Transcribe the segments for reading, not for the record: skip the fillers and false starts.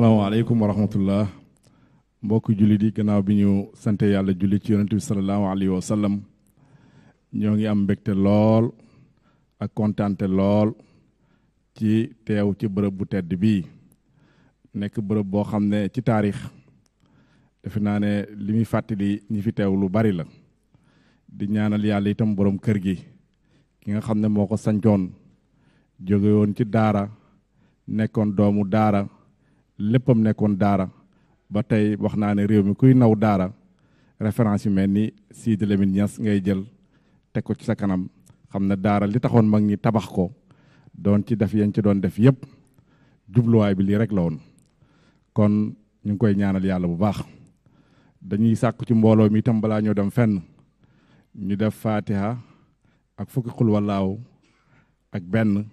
salaamaaleykum wa rahmatullah mbokk jullit yi gannaaw bi ñu sante yàlla julli ci yonent bi salallaahu alayhi wa sallam ñoo ngi am mbégte lool ak kontaante lool ci teew ci bërëb bu tedd bii nekk bërëb boo xam ne ci taarix defe naa ne li muy fàttali ñi fi teew lu bari la di ñaanal yàlla itam borom kër gi ki nga xam ne moo ko sancoon jóge woon ci daara nekkoon doomu daara léppam nekkoon daara ba tey wax naa ne réew mi kuy naw daara référence yu mel ni Sidi Lamine Niass ngay jël teg ko ci sa kanam xam ne daara li taxoon mag ñi tabax ko doon ci def yañ ci doon def yépp jubluwaay bi lii rek la woon kon ñu ngi koy ñaanal yàlla bu baax dañuy sàkku ci mbooloo mi itam balaa ñoo dem fenn ñu def fatiha ak fukki xul wallaaw ak benn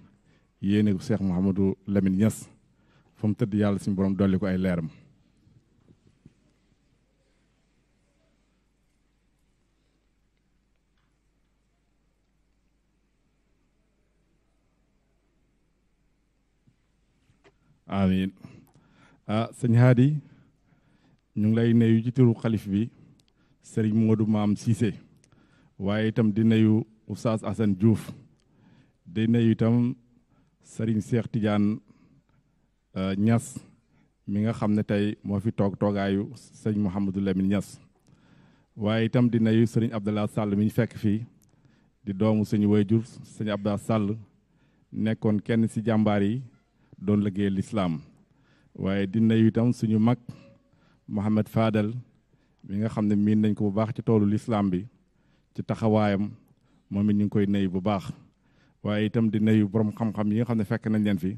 yéene ko Cheikh Mouhamadou Lamine Niass fa mu tëdd yàlla suñu borom dolli ko ay leeram amiin sëñ Hadi ñu ngi lay nuyu ci turu xalif bi Serigne Modou Maam Cissé waaye itam di nuyu Oustaz Assane Diouf di nuyu itam Serigne Cheikh Tidiane Niass mi nga xam ne tey moo fi toogaayu sëñ Mouhamadou Lamine Niass waaye itam di nuyu sëriñ Abdallah Sall mi ñu fekk fii di doomu suñu wayjur sëñ Abdallah Sall nekkoon kenn ci jàmbaar yi doon liggéeyal lislaam waaye di nuyu itam suñu mag Mohamed Fadel mi nga xam ne miin nañ ko bu baax ci toolu lislaam bi ci taxawaayam moom it ñu ngi koy nuyu bu baax waaye itam di nuyu borom xam-xam yi nga xam ne fekk nañ leen fi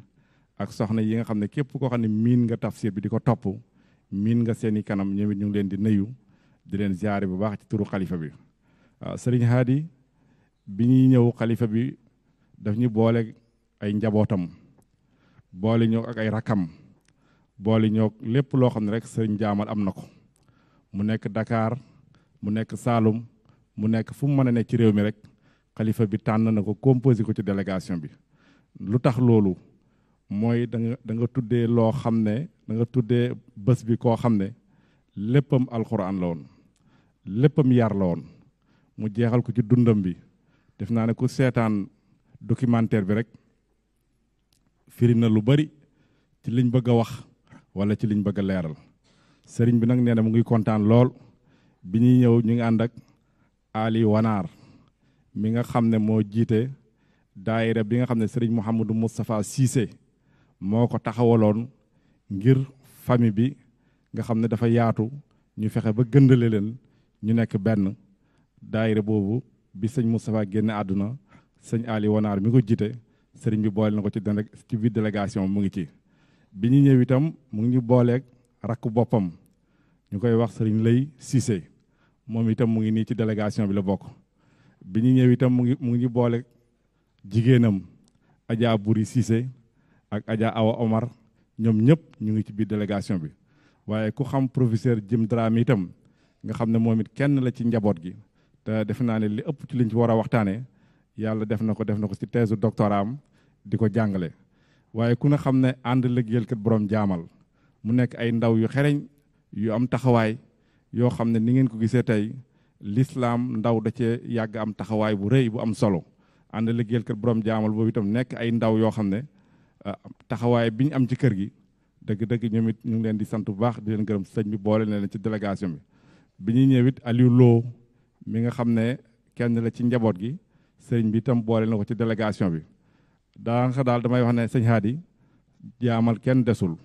ak soxna yi nga xam ne képp koo xam ne miin nga tafsir bi di ko topp miin nga seeni kanam ñoom it ñu ngi leen di nuyu di leen ziare bu baax ci turu xalifa bi waaw sëriñ Hadi bi ñuy ñëw xalifa bi daf ñu boole ay njabootam boole ñoo ak ay rakam boole ñoo lépp loo xam ne rek sëriñ jaamal am na ko mu nekk Dakar mu nekk Saalum mu nekk fu mu mën a nekk ci réew mi rek xalifa bi tànn na ko composé ko ci délégation bi lu tax loolu mooy da nga tuddee loo xam ne da nga tuddee bés bi koo xam ne léppam alxuraan la woon léppam yar la woon mu jeexal ko ci dundam bi def naa ne ku seetaan documentaire bi rek firi na lu bari ci liñ bëgg a wax wala ci liñ bëgg a leeral sëriñ bi nag nee na mu ngi kontaan lool bi ñuy ñëw ñu ngi ànd ak Ali Wanaar mi nga xam ne moo jiite daayira bi nga xam ne sëriñ Mouhamadou Moustapha Cissé moo ko taxawaloon ngir famille bi nga xam ne dafa yaatu ñu fexe ba gëndale leen ñu nekk benn daayira boobu bi sëñ Moustapha génne àdduna sëñ Ali Wanaar mi ko jiite sëriñ bi boole na ko ci biir délégation mu ngi ci bi ñu ñëw itam mu ngi ñu booleeg rakk boppam ñu koy wax sëriñ Lay Cissé moom itam mu ngi nii ci délégation bi la bokk bi ñu ñëw itam mu ngi ñu booleeg jigéenam Adja Buri Cissé ak Adja Awa Omar ñoom ñëpp ñu ngi ci biir délégation bi waaye ku xam professeur Jim Dramé itam nga xam ne moom it kenn la ci njaboot gi te defe naa ne li ëpp ci liñ ci war a waxtaanee yàlla def na ko ci thèse doctorat am di ko jàngale waaye ku ne xam ne ànd liggéeyalkat borom jaamal mu nekk ay ndaw yu xereñ yu am taxawaay yoo xam ne ni ngeen ko gisee tey l'islam ndaw da cee yàgg am taxawaay bu rëy bu am solo ànd liggéeyalkat borom jaamal boobu itam nekk ay ndaw yoo xam ne taxawaay bi ñu am ci kër gi dëgg-dëgg ñoom it ñu ngi leen di sant bu baax di leen gërëm sëñ bi boole na leen ci délégation bi ñuy ñëw it Aliou Lo mi nga xam ne kenn la ci njaboot gi sëriñ bi itam boole na ko ci délégation bi daanaka daal damay wax ne sëñ Hadi jaamal kenn desul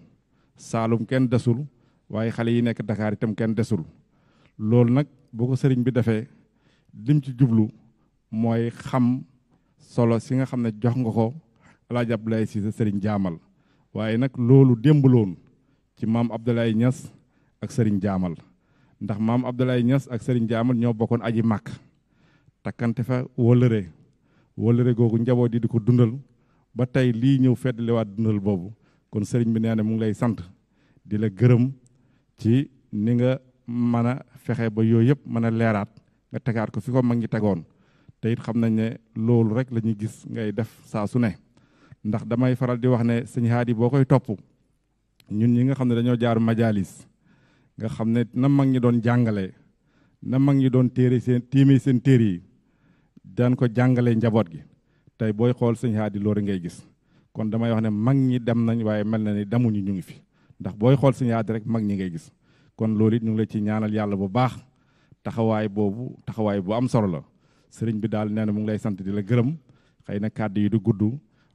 Saalum kenn desul waaye xale yi nekk Dakar itam kenn desul loolu nag boo ko sëriñ bi defee lim ci jublu mooy xam solo si nga xam ne jox nga ko Alaaji Abdoulaye Cissé sëriñ jaamal waaye nag loolu démbaloon ci maam Abdoulaye Niass ak sëriñ jaamal ndax maam Abdoulaye Niass ak sëriñ jaamal ñoo bokkoon aji màkk takkante fa wóllëre googu njaboot yi di ko dundal ba tey lii ñëw feddliwaat dundal boobu kon sëriñ bi nee na mu ngi lay sant di la gërëm ci ni nga mën a fexe ba yooyu yëpp mën a leeraat nga tegaat ko fi ko mag ñi tegoon te it xam nañ ne loolu rek la ñuy gis ngay def saa su ne ndax damay faral di wax ne sëñ Hadi boo koy topp ñun ñi nga xam ne dañoo jaar majalis nga xam ne na mag ñi doon jàngale na mag ñi doon tiime seen téere yi daan ko jàngale njaboot gi tey booy xool sëñ Haadi loolu ngay gis kon damay wax ne mag ñi dem nañ waaye mel na ni demuñu ñu ngi fi ndax booy xool sëñ Haadi rek mag ñi ngay gis kon loolu it ñu ngi la ci ñaanal yàlla bu baax taxawaay boobu taxawaay bu am solo la sëriñ bi daal nee na mu ngi lay sant di la gërëm xëy na kàddu yi du gudd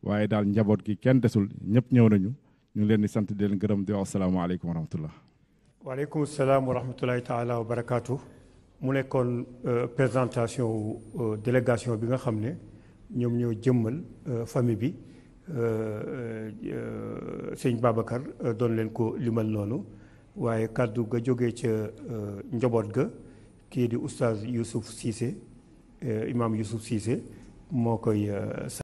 waaye daal njaboot gi kenn desul ñëpp ñëw nañu ñu ngi leen di sant di leen gërëm di wax asalaamaaleykum wa rahmatullah. waaleykum salaam wa rahmatulahi taala wa barakaatu. mu nekkoon présentation délégation bi nga xam ne ñoom ñoo jëmmal famille bi sëñ Babacar doon leen ko limal noonu waaye kàddu ga jógee ca njaboot ga kii di oustaz Youssouf Cissé imam Youssouf Cissé moo koy